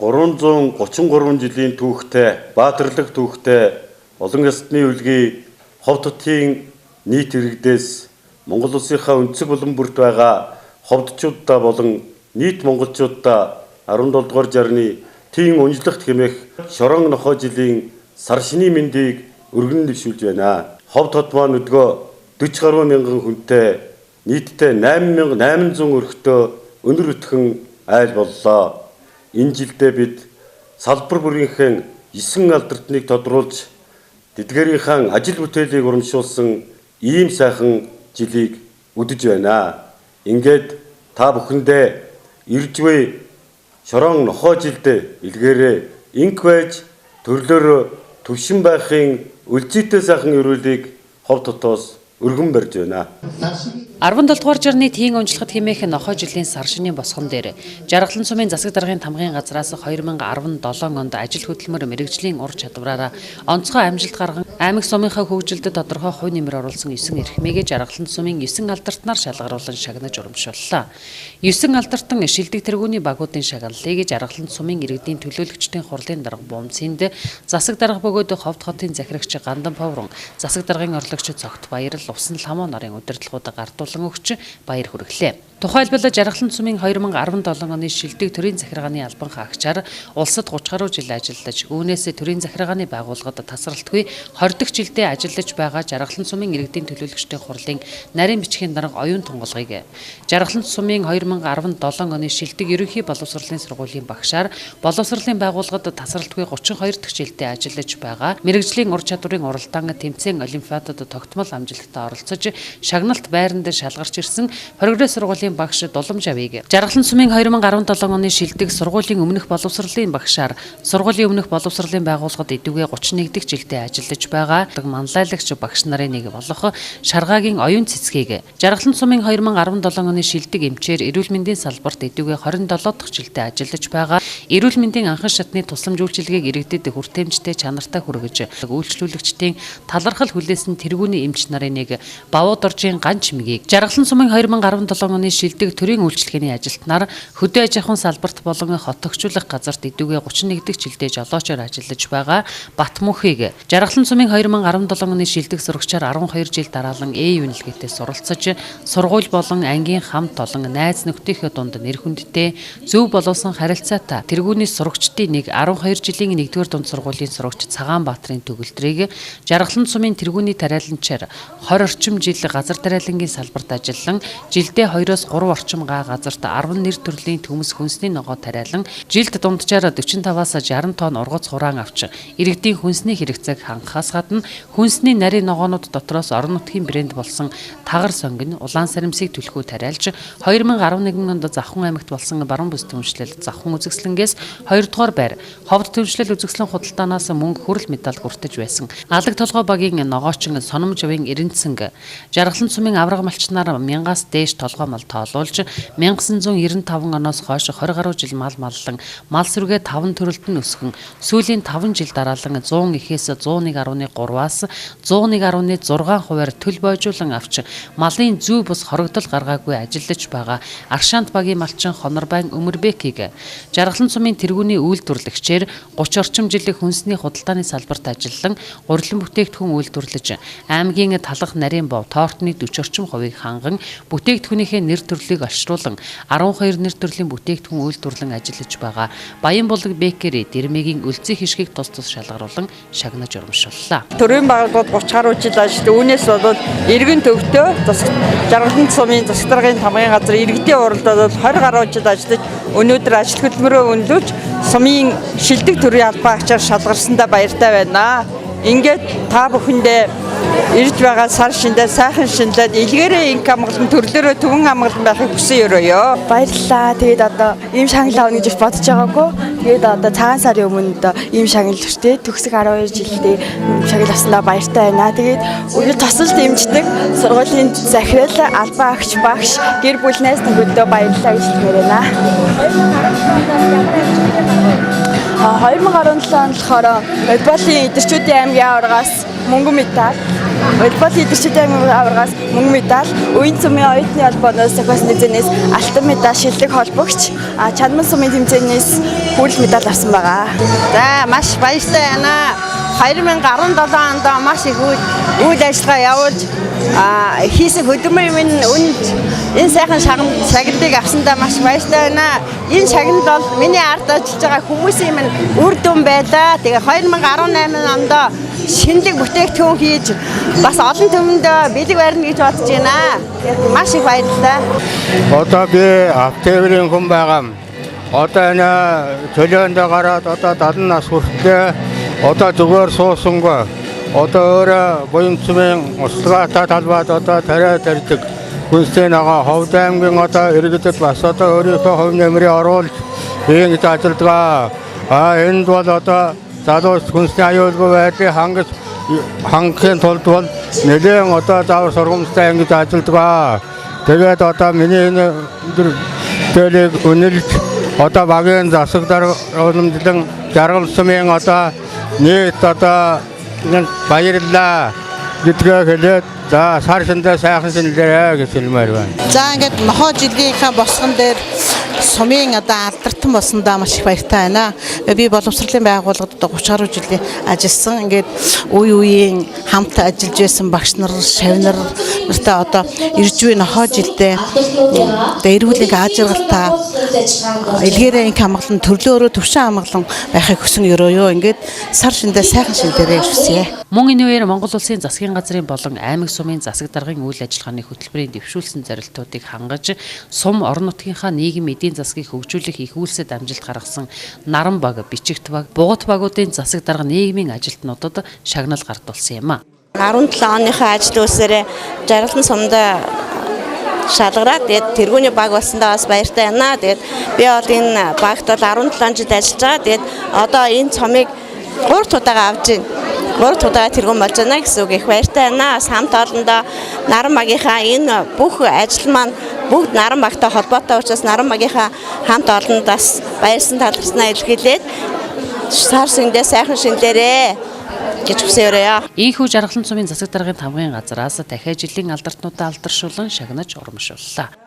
333 жилийн түүхтэй, баатарлаг түүхтэй олон ястны үлгий Ховд хотын нийт иргэдээс Монгол улсынхаа өнцөг булан бүрт байгаа ховдчуудаа болон нийт монголчуудаа 17 дугаар жарны тийм унжлагт хэмээх шорон нохой жилийн сар шинийн мэндийг өргөн дэвшүүлж байна. Ховд хот маань өдгөө 40 гаруй мянган хүнтэй нийтдээ 8800 өрхтөө өнөр өтгөн айл боллоо. Энэ жилдээ бид салбар бүрийнхээ 9 алдартныг тодруулж тэдгээрийнхээ ажил бүтээлийг урамшуулсан ийм сайхан жилийг үдэж байна. Ингээд та бүхэндээ ирж буй шорон нохой жилд илгээрээ инх байж төрлөөрөө төвшин байхын өлзийтэй сайхан өрөөлийг Ховд хотоос өргөн барьж байна. 17 дугаар жарны тийн унжлахад хэмээх нохой жилийн сар шинийн босгон дээр Жаргалан сумын засаг даргын тамгын газраас 2017 онд ажил хөдөлмөр мэрэгжлийн ур чадвараараа онцгой амжилт гарган аймаг сумынхаа хөгжилдөд тодорхой хувь нэмэр оруулсан 9 эрхмээгээ Жаргалан сумын 9 алдартнаар шалгаруулан шагнаж урамшууллаа. 9 алдартан шилдэг тэргүүний багуудын шагналыг Жаргалан сумын иргэдийн төлөөлөгчдийн хурлын дарга Бумцэнд засаг дарга бөгөөд Ховд хотын захирагч Гандан Поврон, засаг даргын орлогч Цогт Баярл, Усан Ламуу нарын удирдлагууд гардуулан өгч баяр хүргэлээ. Тухайлбал Жаргалан сумын 2017 оны шилдэг төрийн захиргааны албан хаагчаар улсад 30 гаруй жил ажиллаж, үүнээс төрийн захиргааны байгууллагад тасралтгүй 20 дахь жилдээ ажиллаж байгаа Жаргалан сумын иргэдийн төлөөлөгчдийн хурлын нарийн бичгийн дарга Оюун Тунгалгыг, Жаргалан сумын 2017 оны шилдэг ерөнхий боловсролын сургуулийн багшаар боловсролын байгууллагад тасралтгүй 32 дахь жилдээ ажиллаж байгаа мэрэгжлийн ур чадварын уралдаан тэмцээн олимпиадад тогтмол амжилттай оролцож шагналт байранд шалгарч ирсэн Прогресс сургуулийн багш Дуламжавыг, Жаргалан сумын 2017 оны шилдэг сургуулийн өмнөх боловсролын багшаар сургуулийн өмнөх боловсролын байгууллагад идэвхтэй 31 дахь жилдээ ажиллаж байгаа манлайлагч багш нарын нэг болох Шаргаагийн Оюун Цэцгийг, Жаргалан сумын 2017 оны шилдэг эмчээр эрүүл мэндийн салбарт идэвхтэй 27 дахь жилдээ ажиллаж байгаа эрүүл мэндийн анхан шатны тусламж үйлчилгээг иргэдэд хүртээмжтэй чанартай хүргэж үйлчлүүлэгчдийн талархал хүлээсэн тэргүүний эмч нарын нэг Бавуудоржийн Ган Чимгийг, Жаргалан сумын 2017 оны шилдэг төрийн үйлчилгээний ажилтнаар хөдөө аж ахуйн салбарт болон хот тохижуулах газарт идэвхтэй 31 дахь жилдээ жолоочоор ажиллаж байгаа Батмөнхийг, Жаргалан сумын 2017 оны шилдэг сурагчаар 12 жил дараалан Э үнэлгээтэй суралцаж сургууль болон ангийн хамт олон найз нөхдийнхээ дунд нэр хүндтэй зөв боловсон харилцаатай тэргүүний сурагчдын нэг 12 жилийн 1-р дунд сургуулийн сурагч Цагаан Баатрын төгөлдрийг, Жаргалан сумын тэргүүний тариаланчаар 20 орчим жил газар тариалангийн салбарт ажиллан жилдээ 2-оос 3 орчим га газарт 10 нэр төрлийн төмс хүнсний ногоо тариалан жилд дунджаар 45-аас 60 тонн ургац хураан авч иргэдийн хүнсний хэрэгцээг хангахаас гадна хүнсний нарийн ногоонууд дотроос орон нутгийн брэнд болсон тагар сонгон улаан саримсыг түлхүү тариалж 2011 онд Завхан аймагт болсон баруун бүс түншлэл Завхан үзэсгэлэнгээс 2 дугаар байр, Ховд түншлэл үзэсгэлэн худалдаанаас мөнгө хүрэл медаль хүртэж байсан. Алаг толгой багийн ногоочин Сономжавын Эрэнцэнг, Жаргалан сумын авраг малчнаар 1000-аас дээш толгой мал тоолуулж 1995 оноос хойш 20 гаруй жил мал маллан мал сүргээ 5 төрөлд нь өсгөн сүүлийн 5 жил дараалан 100 ихээс 101.3-аас 101.6 хувиар төл бойжуулан авч малын зүй бус хорогдол гаргаагүй ажиллаж байгаа Аршаант багийн малчин Хонорбайн Өмөрбекийг, Жаргалан сумын тэргүүний үйлдвэрлэгчээр 30 орчим жилийн хүнсний худалдааны салбарт ажиллан гурилан бүтээгдэхүүн үйлдвэрлэж аймгийн талах нарийн бов тортны 40 орчим хувийг ханган бүтээгдэхүүнийхээ нэр төрлийг олшруулан 12 нэр төрлийн бүтээгдэхүүн үйлдвэрлэн ажиллаж байгаа Баянбулаг Бекери Дэрмэгийн өлзий хишгийг тус тус шалгаруулан шагнаж урамшууллаа. Төрийн байгууллагад 30 гаруй жил ажиллаж үүнээс бол иргэн төвтөө Жаргалан сумын засаг даргын тамгын газар иргэдийн уралд бол 20 гаруй жил ажиллаж өнөөдөр ажил хөдөлмөрөө үнэлүүлж сумын шилдэг төрийн албан ачаар шалгарсандаа баяртай байна. Ингээд та бүхэндээ ирж байгаа сар шиндээ сайхан шинэлээд илгээрээ инх амгалан төрлөөрөө төвөн амгалан байхыг хүсэн өрөөё. Баярлалаа. Тэгээд одоо ийм шагнал авна гэж бодож байгаагүй. Тэгээд одоо цагаан сарын өмнө одоо ийм шагнал хүртээ төгсөх 12 жилдээ шагнал авсандаа баяртай байна. Тэгээд үйл тусалж дэмждэг сургуулийн захирал, албан агч, багш, гэр бүл найз нөхөдөө баярлалаа гэж хэлмээр байна. 2017 онд болохоор Волейболын эдэрчүүдийн аймгийн аваргаас мөнгөн медаль. Волейбол Идэвхтэй аймгийн аваргаас мөнгө медаль, Уян сумын оюутны холбооноос зохиосон тэмцээнээс алтан медаль, шилдэг холбогч, Чанман сумын тэмцээнээс хүрэл медаль авсан байгаа. За, маш баяртай байна. 2017 онд маш их үйл ажиллагаа явуулж хийсэн хөдөлмөрийн минь үнэлж энэ сайхан шагналыг авсандаа маш баяртай байна. Энэ шагнал бол миний ард ажиллаж байгаа хүмүүсийн минь үр дүн байлаа. Тэгээ 2018 онд шинэлэг бүтээгдэхүүн хийж бас олон түмэнд бэлэг барина гэж бодож байна. Маш их баярлалаа. Одоо би автоэврийн хүн байгаа. Одоо энэ төлөөндөө гараад одоо 70 нас хүртлээ. Одоо зүгээр суусангүй. Одоо өөрөө Буянцумын услагаатай талбайд одоо тариа тарьдаг. Хүнстэй нагаа Ховд аймгийн одоо иргэдэд бас одоо өөрийнхөө хувь нэмрийг оруулж ингэж ажилладаг. Энд бол одоо залуус хүнсний аюулгүй байдлыг хангахын тулд бол нэлээн одоо заавар сургамжтай ингэж ажилладаг. Тэгээд одоо миний энэ төлийг үнэлж одоо багийн засаг дарга уламжлан Жаргал сумын одоо нийт одоо баярлалаа гэдгээ хэлээд за сар шиндээ сайхан шинэлээрэй гэж хэлмээр байна. За, ингээд нохоо жилийнхаа босгон дээр сумын одоо алдартан болсондоо маш их баяртай байна. Би боловсролын байгууллагад одоо 30 гаруй жилийн ажилласан. Ингээд үе үеийн хамт ажиллаж байсан багш нар, шавь нар нартай одоо ирж буй нохоо жилдээ одоо эрүүл энх аз жаргалтай, элгээрээ инх амгалан, төрлөөрөө төвшин амгалан байхыг хүсэн ерөөе. Ингээд сар шиндээ сайхан шиндээрэй гэж хүсье. Мөн энэ үеэр Монгол Улсын засгийн газрын болон аймаг сумын засаг даргын үйл ажиллагааны хөтөлбөрийн дэвшүүлсэн зорилтуудыг хангаж сум орон нутгийнхаа нийгэм эдийн засгийг хөгжүүлэх их үйлсэд амжилт гаргасан Наран баг, Бичигт баг, Бугат багуудын засаг дарга нийгмийн ажилтнуудад шагнал гардуулсан юм а. 17 оныхоо ажил үйлсээрээ Жаргалан сумдаа шалгараад тэгээд тэргүүний баг болсондоо бас баяртай байна. Тэгээд би бол энэ багт бол 17 жил ажиллаж байгаа. Тэгээд одоо энэ цомыг 3 удаага авч байна. 3 удаага тэргүүн болж байна гэсэн үг, их баяртай байна. Бас хамт олондоо Наран багийнхаа энэ бүх ажил маань бүгд Наран багтай холбоотой учраас Наран багийнхаа хамт олонд бас баярсан талархснаа илэрхийлээд сар шиндээ сайхан шинэлээрээ гэж хүсэн өрөөе. Ийхүү Жаргалан сумын засаг даргын тамгын газраас дахиад жилийн алдартнуудаа алдаршуулан шагнаж урамшууллаа.